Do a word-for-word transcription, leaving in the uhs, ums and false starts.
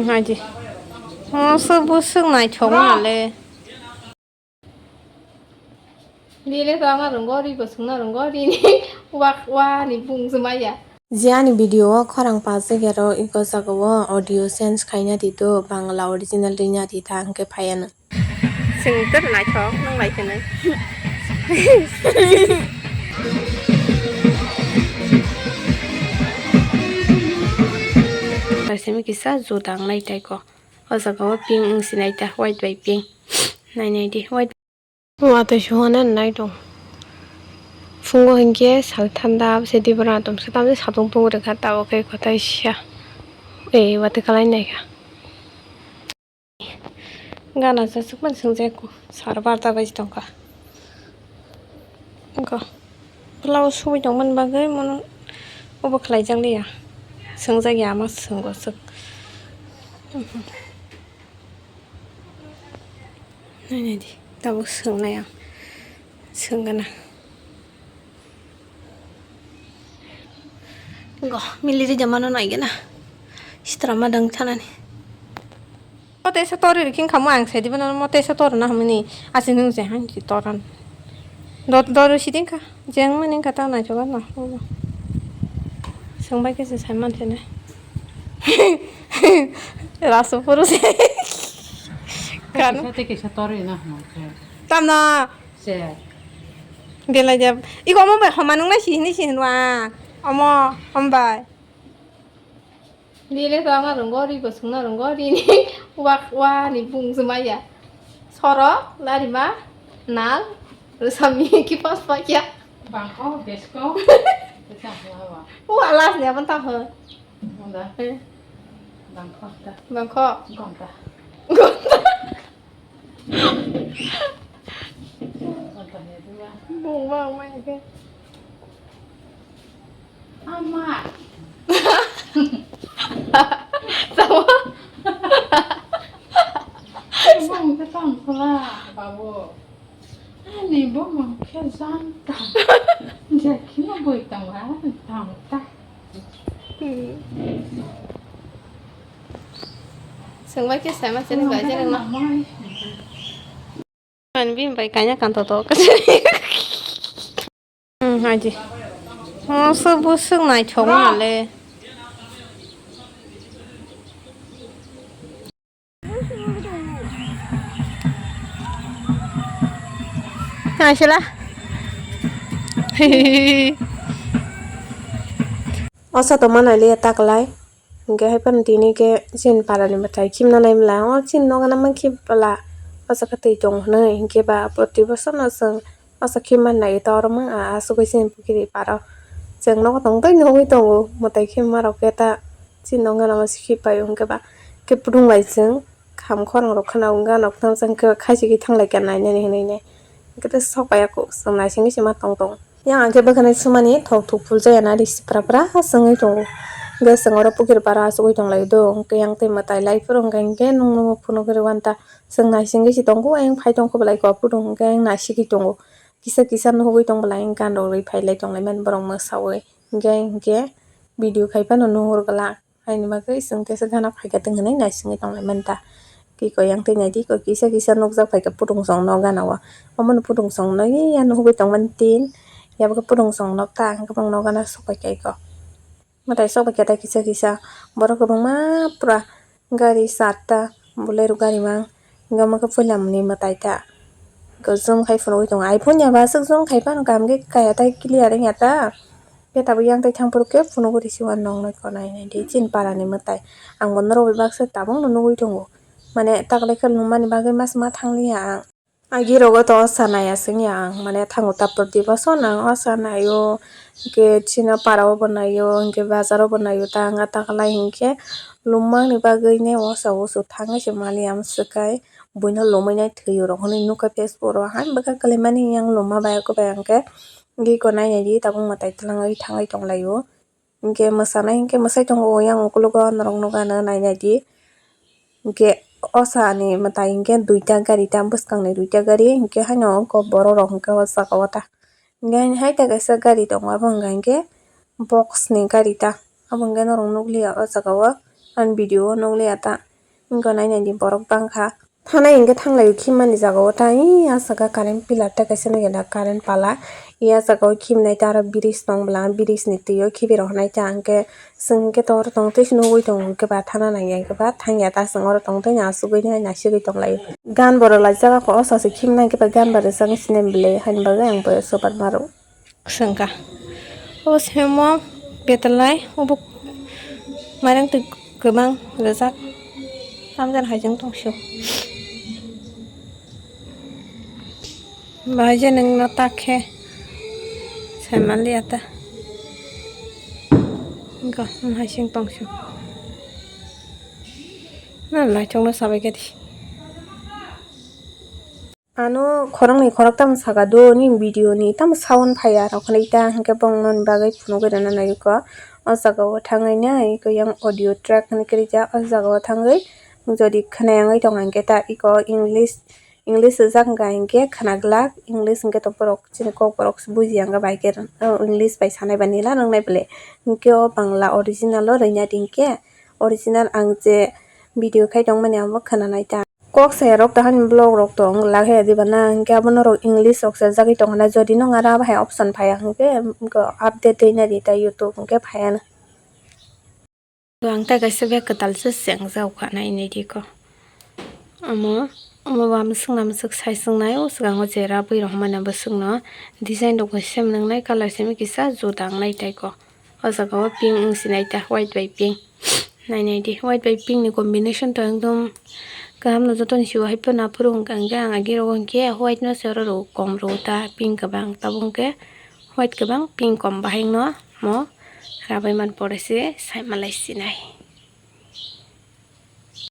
Naidi. Masa bwswk naithok wngya le. Dile to ama rwngo, ri bo swngna rwngo, rini wa, wa ni bung swmaya. Je ani video o khorang pajak ya rw, iko jaga o audio change khaina di do, Bangla original rina di ta, hwnkhe phaiya nw. Chwng tor naithok nang lai khe nai. Kaisa mi kisa juda wng lai tai ko. O jaga o pink wng sinai ta, white bai pink. Nai nai di, white. Watwi suhana nai tong. Phungo hinkhe sal thanda, abse dibra atom se tamni satung tung rwkha, tabuk khe kwtai sia. Ei, watwi kalai naikha. Gana jaswk man swngjak, sar barta baji tongkha. Wngkha. Blouse subui tongmani bagwi mono obo khlaijak liya. Swngjak ya, ama swngo swk. Nai nai di, tabuk swngnai ang. Swngana. Go, mili rijamano naigana. Sitra ma dang thanani. Mote sa tori riking khamu ang sedi bana mote sa tori na hamni. Asi nung je hang ki toran. Dot doru siding kha. Jeng mani kha ta nai choba na. Sangbai ke se sai man thene. Rasu puru se. Kan. Sa te ke sa tori na hamni. Tamna. Se. Belai jab. Iko omo bai homa nung nai sihini sihinwa. Omo, om bai. Dile to ama rwngo, ri bo swngna rwngo, rini wa, wa ni bung swmaya. Soro, larima, nal, rwsami, ki pas pakya. Bangkho, besko. Wa las ni abon tamo. Bunda. Eh. Bangkho ta. Bangkho. Gonta. Gonta. Bung bang mai ke. Ama. Tawa. Bung ke tong kula, babu. Ani bo mangkhe janta. Jekino boi tong ha, tong ta. Hmm. Sengbai khe saima sini bai jani ma. Ani bini bai kanya kanto to. Hmm, haji. Masa bwswk naithok wngya le. Naisila. Osa tongma nailiya taklai. Hwnkhe hai phano tini khe chini parani mwtai khimna nai bwla. O chini nokna mankhe bwla. Osa khe twi tongo hwnwi. Hwnkhe ba proti bosorno chwng osa khimma nai to oro mang a asugwi chini pukiri paro. Chwng nogo tong tei nugwi tongo mwtai khimma rok khe ta. Chini nokna ma sikhi pai hwnkhe ba khe pudung lai chwng kham khorang rok khna wngkha nok tang chang khe khaisigi thanglai kha nainani hinwi ne hwnkhe tei sok pai ya kok chwng naisingwi se ma tong tongo. Yang ang khe bwkhanai sumani thok thuk phul jaya na ri sipra pra chwngwi tongo. Hwnkhe chwng oro pukiri para achugwi tong lai do hwnkhe yang tei mwtai lai phuru hwnkhe hwnkhe nung nungwi phunugwi rw wanta chwng naisingwi se tongo ayang phai tong khe belai kok phuru hwnkhe ayang naisigwi tongo. Kisa kisa nuhugwi tong belai ayang gan rok rwi phai lai tong lai mani borok mwsawi hwnkhe hwnkhe video khai phano nuhur glak. Haini bagwi chwng teisa gana phaikha twng hwnwi naisingwi tonglaimani ta. Tei koi yang twi naidi koi kisa kisa nukjak phaikha pudung chong nok gana o. Omono pudung chong no ya nugwi tongmani tin. Yabokhe pudung chong nok ta ang kwbang nok gana sokpaikha iko. Mwtai sokpaikha ta kisa kisa. Borok kwbangma pura gari charta Bolero gari mang. Hwnkhe omo khe puila ni mwtai ta. Hwnkhe zoom khai phunugwi tongo. Iphone ya ba aswk zoom khai phano kaham khe kaya tai clear wngya ta. Khe tabuk yang tai thang phuru khe phunugwi risi o ang noknwi konai nai di chini para ni mwtai. Ang bo norok bai baksa tabuk no nugwi tongo. Mane taklai khe lungmani bagwi mas ma thangliya ang. Agi rogo to osa nai aswk ya ang. Mane thango ta pwrti boso nang osa nai o. Hwnkhe chini para o bo nai o. Hwnkhe bazar o bo nai o ta ang taklai hinkhe lungmani bagwi ne osa o su thangwi se mali ang swkai. Buino lumui nai thwi o rok hinwi nukha Facebook ro. Hai bwkha kwlai mani yang luma bai khe bai ang khe. Agi ko nai nai di tabuk mwtai twlangwi thangwi tong lai o. Hwnkhe mwsanai hwnkhe mwsai tongo yang ukologo norok nukha nai nai di. Hwnkhe osa ni mwtai hwnkhe duita gari ta bwskang ni duita gari hwnkhe haino ungkha borok rok hwnkhe o jaga o ta. Hwnkhe haino hai ta kaisa gari tongo abo hwnkha hwnkhe box ni gari ta. Abo hwnkhe norok nukliya o jaga o ani video o nukliya ta. Wngkha nainani borok bangkha. Thanai hwnkhe thanglai o khimmani jaga o tai aswk current pillar tei kaisa nukya da current pala. Ya jaga o khimnai tei aro bridge tong bwla, bridge ni twi o khibi rok nai ta hwnkhe chwng hwnkhe tor tong tei se nugui tongo hwnkhe ba thana nangya hwnkhe ba thangya ta chwng oro tong tei asugui nai naisugui tong lai o. Gan bo rwlai jak o, o sachi khimnai hwnkhe ba gan bo rwchapnai sini bwlwi haini bagwi ang bo sobar maro. Swngkha. O semo betalai, obo mairang twi kwbang rwjak. Tamjani hai chwng tong sio. Bahai je nwngno tak khe sai manliya ta. Wngkha, wng hai chwng tong sio. Na lai chwngno sabai khe di. Ano khoroknwi khoroktham saka do nini video ni tamo sound phaiya rok hinwi ta hinkhe bongno ni bagwi phunugwi rwna nai kho. O jaga o thangwi nai khe yang audio track hinwi kwrwi jak o jaga o thangwi jodi khwnayangwi tongo hinkhe ta eko English English rijak wngkha hinkhe khwnaglak English hinkhe to borok chini kokborok bujiya wngkha bai khe English bai sanai bai nila nwngnai bwle hinkhe o Bangla original o rwina di hinkhe original ang je video khai tongmani amo khwnanai ta. Kok saya rok tahani vlog rok tong la khe diba na hinkhe abo norok English rok se jagwi tong hwnna jodi nung aro abo hai option phaiya hinkhe update twi nai di ta YouTube hinkhe phaiya na. To ang tai kaisa bag kwtal se cheng jak kha nai nai di ko. Omo omo ba mwswk na mwswk sai chwng nai o swkang o jera bwi rok mani bo swk no design rok bo sem nang nai colour simi kisa juda wng nai tai ko. O jaga o pink wng sinai ta white bai pink. Nai nai di white bai pink ni combination to ekdom kaham no joto ni sio hai phano aphuru hwnkha hwnkhe ang agi rogo hinkhe white no se oro rw kom rw ta pink kwbang tabuk hinkhe white kwbang pink kom bahai no mo rabai man pore se sai malai sinai.